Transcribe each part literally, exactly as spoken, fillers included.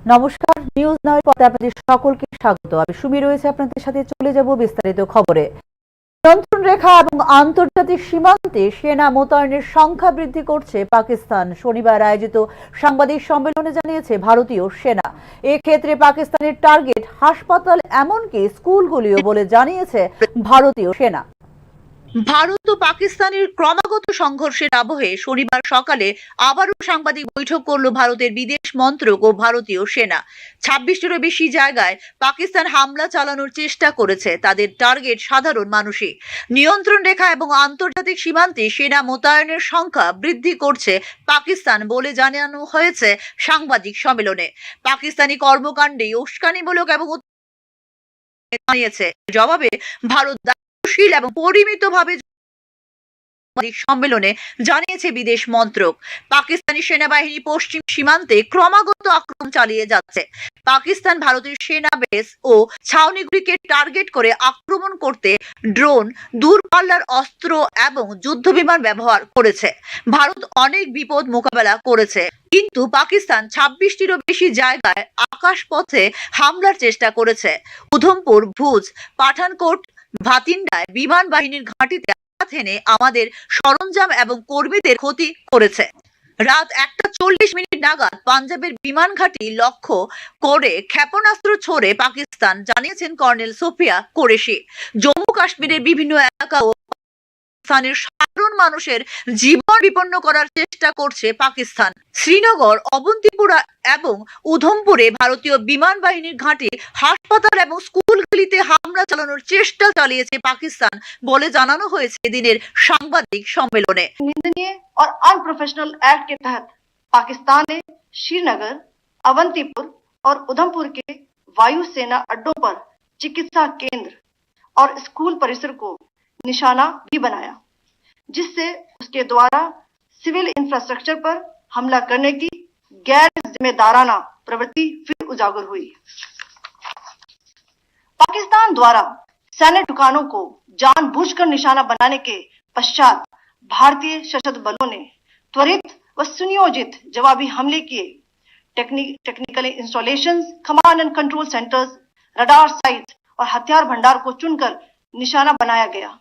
নমস্কার, নিউজ নয় পর্দায় আপনাদের সকলকে স্বাগত। আমি সুমি রয়েছে আপনাদের সাথে। চলে যাব বিস্তারিত খবরে। নিয়ন্ত্রণ রেখা এবং আন্তর্জাতিক সীমান্তে সেনা মোতায়েনের সংখ্যা বৃদ্ধি করছে পাকিস্তান। শনিবার আয়োজিত সাংবাদিক সম্মেলনে জানিয়েছে ভারতীয় সেনা, এক্ষেত্রে পাকিস্তানের টার্গেট হাসপাতাল, এমনকি স্কুলগুলিও বলে জানিয়েছে ভারতীয় সেনা। ভারত ও পাকিস্তানের ক্রমাগত সংঘর্ষের আবহে শনিবার সকালে আবারও সাংবাদিক বৈঠক করল ভারতের বিদেশ মন্ত্রক ও ভারতীয় সেনা। ছাব্বিশটিরও বেশি জায়গায় পাকিস্তান হামলা চালানোর চেষ্টা করেছে। তাদের টার্গেট সাধারণ মানুষই। নিয়ন্ত্রণ রেখা এবং আন্তর্জাতিক সীমান্তে সেনা মোতায়েনের সংখ্যা বৃদ্ধি করছে পাকিস্তান বলে জানানো হয়েছে সাংবাদিক সম্মেলনে। পাকিস্তানি কর্মকাণ্ডে উস্কানিমূলক এবং জানিয়েছে। জবাবে ভারত দায়িত্বশীল এবং পরিমিতভাবে সাংবাদিক সম্মেলনে জানিয়েছে বিদেশ মন্ত্রক। পাকিস্তানি সেনাবাহিনী পশ্চিম সীমান্তে ক্রমাগত আক্রমণ চালিয়ে যাচ্ছে। পাকিস্তান ভারতীয় সেনা বেস ও ছাউনিগুলিকে টার্গেট করে আক্রমণ করতে ড্রোন, দূরপাল্লার অস্ত্র এবং যুদ্ধবিমান ব্যবহার করেছে। ভারত অনেক বিপদ মোকাবেলা করেছে, কিন্তু পাকিস্তান ছাব্বিশটিরও বেশি জায়গায় আকাশপথে হামলার চেষ্টা করেছে। উধমপুর, ভুজ, পাঠানকোট, ভাতিন্ডায় বিমান বাহিনীর ঘাঁটিতে আঘাত হেনে আমাদের সরঞ্জাম এবং কর্মীদের ক্ষতি করেছে। রাত একটা চল্লিশ মিনিট নাগাদ পাঞ্জাবের বিমান ঘাঁটি লক্ষ্য করে ক্ষেপণাস্ত্র ছোড়ে পাকিস্তান, জানিয়েছেন কর্নেল সোফিয়া কোরেশি। জম্মু কাশ্মীরের বিভিন্ন এলাকা ও স্থানীয় সাধারণ মানুষের জীবন বিপন্ন করার চেষ্টা করছে পাকিস্তান। শ্রীনগর, অবন্তিপুরা এবং উধমপুরে ভারতীয় বিমান বাহিনীর ঘাঁটি, হাসপাতাল এবং স্কুলগুলিতে হামলা চালানোর চেষ্টা চালিয়েছে পাকিস্তান বলে জানানো হয়েছে এদিনের সাংবাদিক সম্মেলনে। निंदनीय और अनप्रोफेशनल एक्ट के तहत पाकिस्तान ने श्रीनगर, अवंतीपुर और उधमपुर के वायुसेना अड्डों पर चिकित्सा केंद्र और स्कूल परिसर को निशाना भी बनाया, जिससे उसके द्वारा सिविल इंफ्रास्ट्रक्चर पर हमला करने की गैर जिम्मेदाराना प्रवृत्ति फिर उजागर हुई। पाकिस्तान द्वारा सैन्य ठिकानों को जानबूझकर निशाना बनाने के पश्चात भारतीय सशस्त्र बलों ने त्वरित व सुनियोजित जवाबी हमले किए। टेक्नि-, technical installations, command and control centres, radar sites और हथियार भंडार को चुनकर निशाना बनाया गया।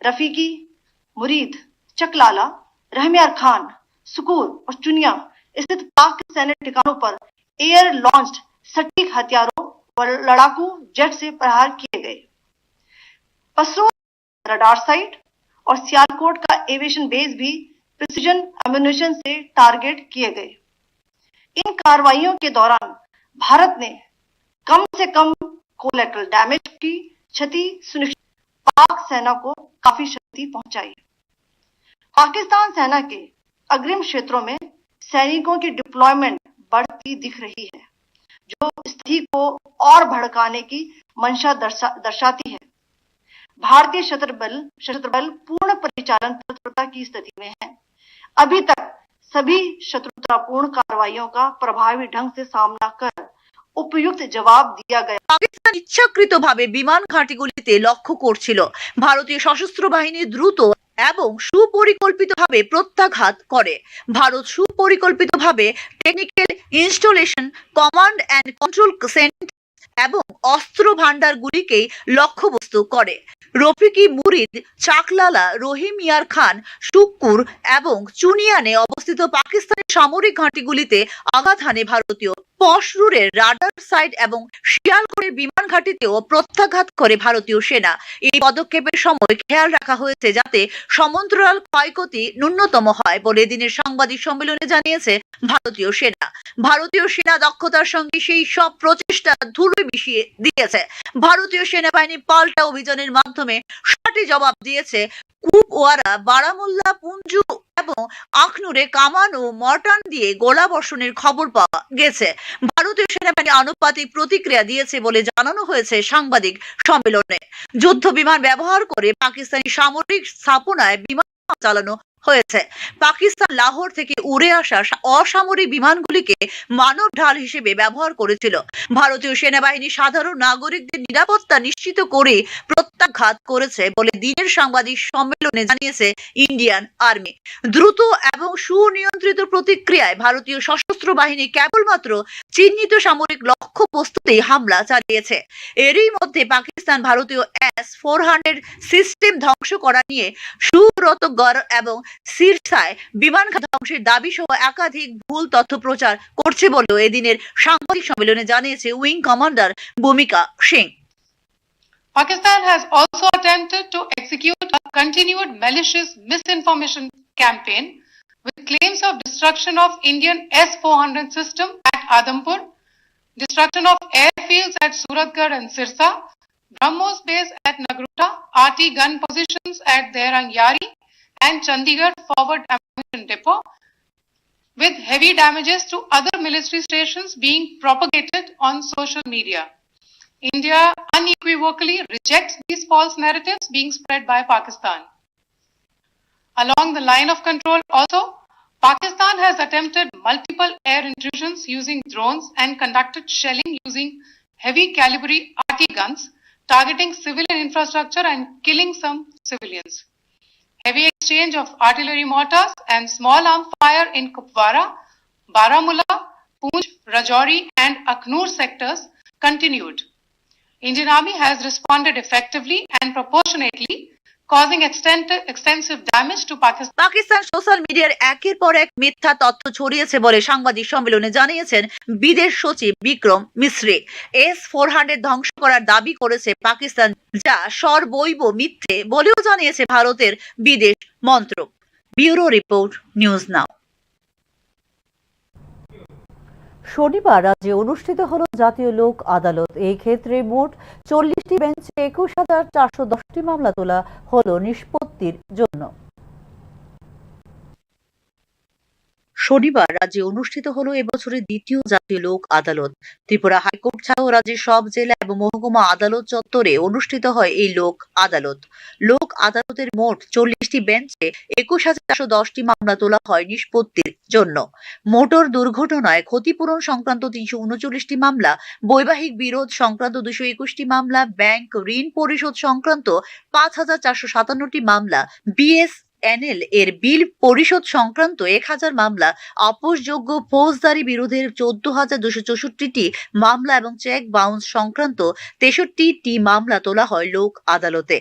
रफीकी, मुरीद, चकलाला, रहमयार खान, सुकूर और चुनिया स्थित पाक सैन्य ठिकानों पर एयर लॉन्च्ड सटीक हथियारों व लड़ाकू जेट से प्रहार किए गए। पसरूर रडार साइट और सियालकोट का एविएशन बेस भी प्रिसिजन एम्युनिशन से टारगेट किए गए। इन कार्रवाइयों के दौरान भारत ने कम से कम कोलेटरल डैमेज की क्षति सुनिश्चित, पाक सेना को काफी क्षति पहुंचाई। पाकिस्तान सेना के अग्रिम क्षेत्रों में सैनिकों की डिप्लॉयमेंट बढ़ती दिख रही है, जो स्थिति को और भड़काने की मंशा दर्शा-, दर्शाती है। भारतीय सशस्त्र बल, सशस्त्र बल पूर्ण परिचालन तत्परता की स्थिति में है। अभी तक सभी शत्रुतापूर्ण कार्रवाइयों का प्रभावी ढंग से सामना कर उपयुक्त जवाब दिया गया। পাকিস্তান ইচ্ছাকৃতভাবে বিমান ঘাঁটিগুলিতে লক্ষ্য করছিল। ভারতীয় সশস্ত্র বাহিনী দ্রুত এবং সুপরিকল্পিতভাবে প্রত্যাঘাত করে। ভারত সুপরিকল্পিতভাবে technical installation, command and control centre এবং অস্ত্র ভাণ্ডারগুলিকেই লক্ষ্যবস্তু করে। রফিকি, মুরিদ, চাকলালা, রহিম ইয়ার খান, শুক্কুর এবং চুনিয়ানে অবস্থিত পাকিস্তানি সামরিক ঘাঁটিগুলিতে আঘাত হানে ভারতীয়। পশরুরের রাডার সাইট এবং শিয়ালকোটের বিমান ঘাঁটিতেও প্রত্যাঘাত করে ভারতীয় সেনা। এই পদক্ষেপের সময় খেয়াল রাখা হয়েছে যাতে সমান্তরাল ক্ষয়ক্ষতি ন্যূনতম হয় বলে দিনের সাংবাদিক সম্মেলনে জানিয়েছে ভারতীয় সেনা। ভারতীয় সেনা দক্ষতার সঙ্গে সেই সব প্রচেষ্টা ধুলোয় মিশিয়ে দিয়েছে। ভারতীয় সেনাবাহিনী পাল্টা অভিযানের মাধ্যমে সঠিক জবাব দিয়েছে। কুপওয়ারা, বারামুল্লা, পুঞ্জু এবং আখনুরে কামান ও মর্টার দিয়ে গোলাবর্ষণের খবর পাওয়া গেছে। ভারতীয় সেনাবাহিনী আনুপাতিক প্রতিক্রিয়া দিয়েছে বলে জানানো হয়েছে সাংবাদিক সম্মেলনে। যুদ্ধ বিমান ব্যবহার করে পাকিস্তানি সামরিক স্থাপনায় বিমান চালানো হয়েছে। পাকিস্তান লাহোর থেকে উড়ে আসা সা-, অসামরিক বিমানগুলিকে মানব ঢাল হিসেবে ব্যবহার করেছিল। ভারতীয় সেনাবাহিনী সাধারণ নাগরিকদের নিরাপত্তা নিশ্চিত করে প্রত্যাঘাত করেছে বলে দিনের সাংবাদিক সম্মেলনে জানিয়েছে ইন্ডিয়ান আর্মি। দ্রুত এবং সুনিয়ন্ত্রিত প্রতিক্রিয়ায় ভারতীয় সশস্ত্র বাহিনী কেবলমাত্র চিহ্নিত সামরিক লক্ষ্যবস্তুতেই হামলা চালিয়েছে। এরই মধ্যে পাকিস্তান ভারতীয় এস ফোর হান্ড্রেড সিস্টেম ধ্বংস করা নিয়ে সুরতগড় এবং সিরসায় বিমান ঘাঁটি ধ্বংসের দাবি সহ একাধিক ভুল তথ্য প্রচার করছে বলেও এদিনের সাংবাদিক সম্মেলনে জানিয়েছে উইং কমান্ডার ভূমিকা Singh. Pakistan has also attempted to execute a continued malicious misinformation campaign with claims of destruction of Indian S four hundred system at Adampur, destruction of airfields at Suratgarh and Sirsa, BrahMos base at Nagrota, R T gun positions at Derang Yari and Chandigarh Forward Ammunition Depot, with heavy damages to other military stations being propagated on social media. India unequivocally rejects these false narratives being spread by Pakistan. Along the line of control also, Pakistan has attempted multiple air intrusions using drones and conducted shelling using heavy calibre R T guns, targeting civilian infrastructure and killing some civilians. Heavy exchange of artillery mortars and small arm fire in Kupwara, Baramulla, Poonch, Rajouri and Akhnoor sectors continued. Indian Army has responded effectively and proportionately, causing extent-, extensive damage to Pakistan. Pakistan social মিডিয়ার একের পর এক মিথ্যা তথ্য ছড়িয়েছে বলে সাংবাদিক সম্মেলনে জানিয়েছেন বিদেশ সচিব বিক্রম মিশ্রি। এস ফোর হান্ড্রেড ধ্বংস করার দাবি করেছে পাকিস্তান, যা সর্বৈব মিথ্যে বলেও জানিয়েছে ভারতের বিদেশ মন্ত্রক। ব্যুরো রিপোর্ট, নিউজ নাও। শনিবার রাজ্যে অনুষ্ঠিত হলো জাতীয় লোক আদালত। এই ক্ষেত্রে মোট চল্লিশটি বেঞ্চে একুশ হাজার চারশো দশটি মামলা তোলা হলো নিষ্পত্তির জন্য। শনিবার রাজ্যে অনুষ্ঠিত হলো এবছরের দ্বিতীয় জাতীয় লোক আদালত। ত্রিপুরা হাইকোর্ট ছাড়াও রাজ্যের সব জেলা এবং মহকুমা আদালত চত্বরে অনুষ্ঠিত হয় এই লোক আদালত। লোক আদালতের মোট চল্লিশটি বেঞ্চে একুশ হাজার চারশো দশটি মামলা তোলা হয় নিষ্পত্তির জন্য। মোটর দুর্ঘটনায় ক্ষতিপূরণ সংক্রান্ত তিনশো ঊনচল্লিশটি মামলা, বৈবাহিক বিরোধ সংক্রান্ত দুশো একুশটি মামলা, ব্যাংক ঋণ পরিশোধ সংক্রান্ত পাঁচ হাজার চারশো সাতান্নটি মামলা, বিএসএনএল এর বিল পরিশোধ সংক্রান্ত এক হাজার মামলা, আপোষযোগ্য ফৌজদারি বিরোধের চোদ্দ হাজার দুশো চৌষট্টিটি মামলা এবং চেক বাউন্স সংক্রান্ত তেষট্টিটি মামলা তোলা হয় লোক আদালতে।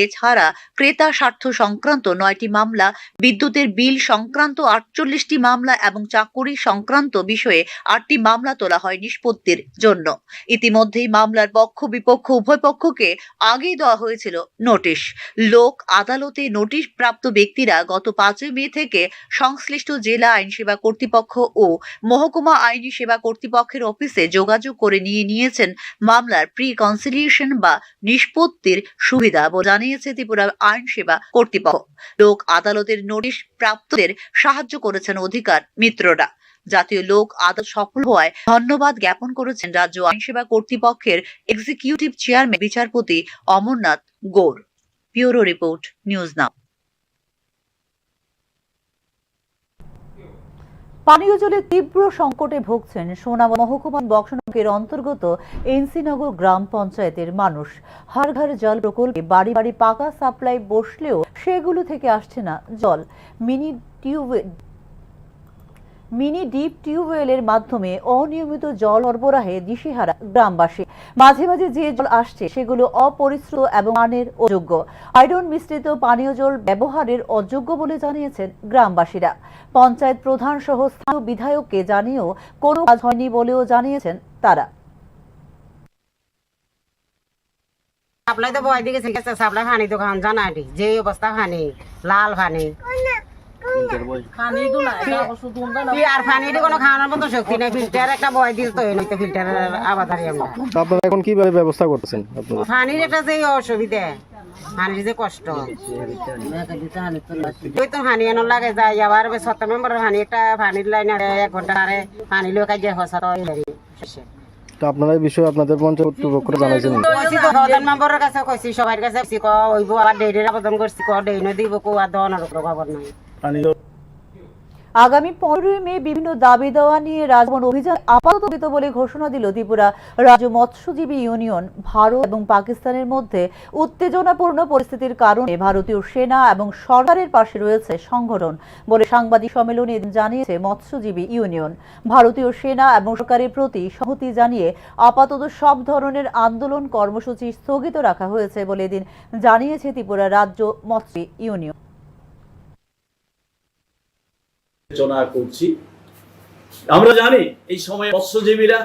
এছাড়া ক্রেতা স্বার্থ সংক্রান্ত নয়টি মামলা, বিদ্যুতের বিল সংক্রান্ত আটচল্লিশটি মামলা এবং চাকুরি সংক্রান্ত বিষয়ে আটটি মামলা তোলা হয় নিষ্পত্তির জন্য। ইতিমধ্যেই মামলার পক্ষ বিপক্ষ উভয় পক্ষকে আগেই দেওয়া হয়েছিল নোটিশ। লোক আদালতে নোটিশ প্রাপ্ত ব্যক্তিরা গত পাঁচই মে থেকে সংশ্লিষ্ট জেলা আইন সেবা কর্তৃপক্ষ ও মহকুমা আইনি সেবা কর্তৃপক্ষের অফিসে যোগাযোগ করে নিয়ে নিয়েছেন মামলার প্রি কনসিলিয়েশন বা নিষ্পত্তির সুবিধা বলে জানিয়েছে ত্রিপুরা আইন সেবা কর্তৃপক্ষ। লোক আদালতের নোটিশ প্রাপ্তদের সাহায্য করেছেন অধিকার মিত্ররা। জাতীয় লোক আদালত সফল হওয়ায় ধন্যবাদ জ্ঞাপন করেছেন রাজ্য আইন সেবা কর্তৃপক্ষের এক্সিকিউটিভ চেয়ারম্যান বিচারপতি Amarnath Gaur. Bureau report, news now. পানীয় জলের তীব্র সংকটে ভুগছেন সোনামুড়া মহকুমার বক্সনগরের অন্তর্গত এনসি নগর গ্রাম পঞ্চায়েতের মানুষ। হর ঘর জল প্রকল্পে বাড়ি বাড়ি পাকা সাপ্লাই বসলেও সেগুলো থেকে আসছে না জল। মিনি টিউবওয়েল মিনি ডিপ টিউবওয়েলের মাধ্যমে অনিয়মিত জল সরবরাহে দিশেহারা গ্রামবাসী। মাঝে মাঝে যে জল আসছে, সেগুলো অপরিশ্রুত এবং মানের অযোগ্য। আয়রন মিশ্রিত পানীয় জল ব্যবহারের অযোগ্য বলে জানিয়েছেন গ্রামবাসীরা। পঞ্চায়েত প্রধান সহ স্থানীয় বিধায়ককে জানিয়েও কোনো কাজ হয়নি বলেও জানিয়েছেন তারা। সাপ্লাই তো বয় দিকে ঠিক আছে, সাপ্লাই পানি দোকান জানাই দি, যে অবস্থা পানি, লাল পানি। কি আর পানির কোনো খাওয়ানোর মতো শক্তি নেই, ফিল্টার একটা বয় দিল তো, এই নয়তো ফিল্টার আবাদারি আমরা। তো আপনারা এখন কিভাবে ব্যবস্থা করতেছেন আপনারা? পানির একটা যে অসুবিধা, পানির যে কষ্ট। ওই তো পানি এনে লাগে যায়, আবার ওই সত্তর নম্বরের পানি একটা পানির লাইন আছে, এক ঘন্টা আরে পানি লোক আগে হসা তো এই আর কি। তো আপনারা এই বিষয়ে আপনাদের পঞ্চায়েত কর্তৃপক্ষরা জানাইছেন? কইছি তো, প্রধান মেম্বারের কাছে কইছি, সবার কাছে কইছি, ক, ওইব আবার ডেইরির আবেদন করছি, ক, ডেই নদী দিব, কো, আর দহন আর খবর নাই। পানি জল আগামী পনেরোই মে বিভিন্ন দাবি দাওয়া নিয়ে রাজভবন অভিযান আপাতত স্থগিত বলে ঘোষণা দিল ত্রিপুরা রাজ্য মৎস্যজীবী ইউনিয়ন। ভারত এবং পাকিস্তানের মধ্যে উত্তেজনাপূর্ণ পরিস্থিতির কারণে ভারতীয় সেনা এবং সরকারের পাশে রয়েছে সংগঠন বলে সাংবাদিক সম্মেলনে এদিন জানিয়েছে মৎস্যজীবী ইউনিয়ন। ভারতীয় সেনা এবং সরকারের প্রতি সংহতি জানিয়ে আপাতত সব ধরনের আন্দোলন কর্মসূচি স্থগিত রাখা হয়েছে বলে এদিন জানিয়েছে ত্রিপুরা রাজ্য মৎস্যজীবী ইউনিয়ন। বিবেচনা করছি। আমরা জানি এই সময়ে মৎস্যজীবীরা,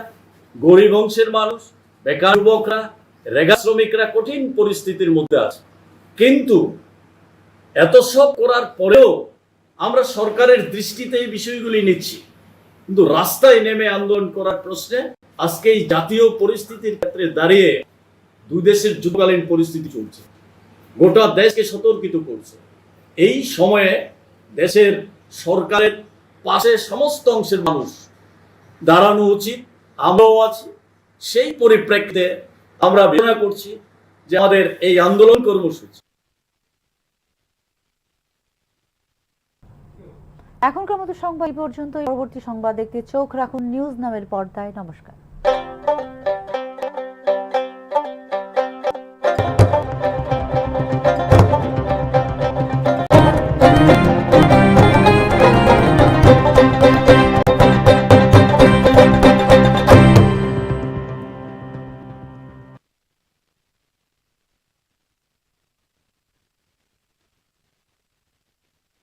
গরিব অংশের মানুষ, বেকার যুবকরা, রেগা শ্রমিকরা কঠিন পরিস্থিতির মধ্যে আছে। কিন্তু এত সব করার পরেও আমরা সরকারের দৃষ্টিতে এই বিষয়গুলি নিচ্ছি, কিন্তু রাস্তায় নেমে আন্দোলন করার প্রশ্নে আজকে এই জাতীয় পরিস্থিতির ক্ষেত্রে দাঁড়িয়ে দুই দেশের যুদ্ধকালীন পরিস্থিতি চলছে, গোটা দেশকে সতর্কিত করছে। এই সময়ে দেশের সরকারের পাশে সমস্ত অংশের মানুষ দাঁড়ানো উচিত। আমরাও আছি। সেই পরিপ্রেক্ষিতে আমরা বিবেচনা করছি যে আমাদের এই আন্দোলন কর্মসূচি। এখনকার মতো সংবাদ এই পর্যন্ত। পরবর্তী সংবাদ দেখতে চোখ রাখুন নিউজ নামের পর্দায়। নমস্কার।